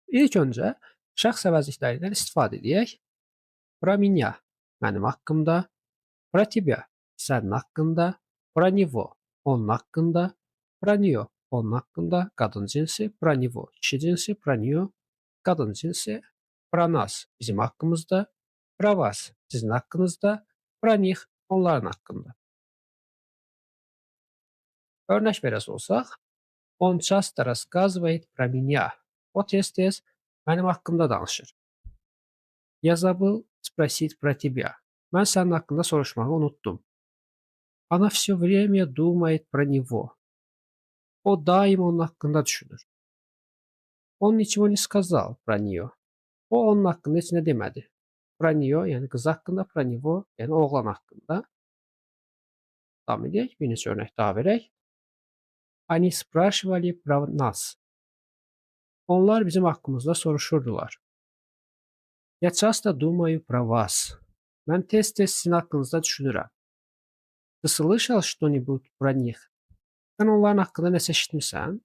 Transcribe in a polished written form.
İlk öncə şəxs əvəzliklərindən istifadə edək. Про меня mənim haqqımda, про тебя sənin haqqında, про него onun haqqında, про нее onun haqqında, qadın cinsi, про него kişi cinsi, про нее qadın cinsi, про нас bizim haqqımızda, про вас sizin haqqınızda, про них onların haqqında. Örnək verəsi olsaq, on часто рассказывает про меня. O tez-tez mənim haqqımda danışır. Я забыл спросить про тебя. Mən sənin haqqında soruşmağı unutdum. Она все время думает про него. O daim onun haqqında düşünür. Он ничего не сказал про нее. O onun haqqında heç nə demədi. Про нее, yəni qız haqqında, про него, yəni oğlan haqqında. Davam edək, bir neçə örnək daha verək. Они спрашивали про нас. Onlar bizim haqqımızda soruşurdular. Я часто думаю про вас. Mən tez-tez sizin haqqınızda düşünürəm. Ты слышал что-нибудь про них? Sən onların haqqında nəsə eşitmisən?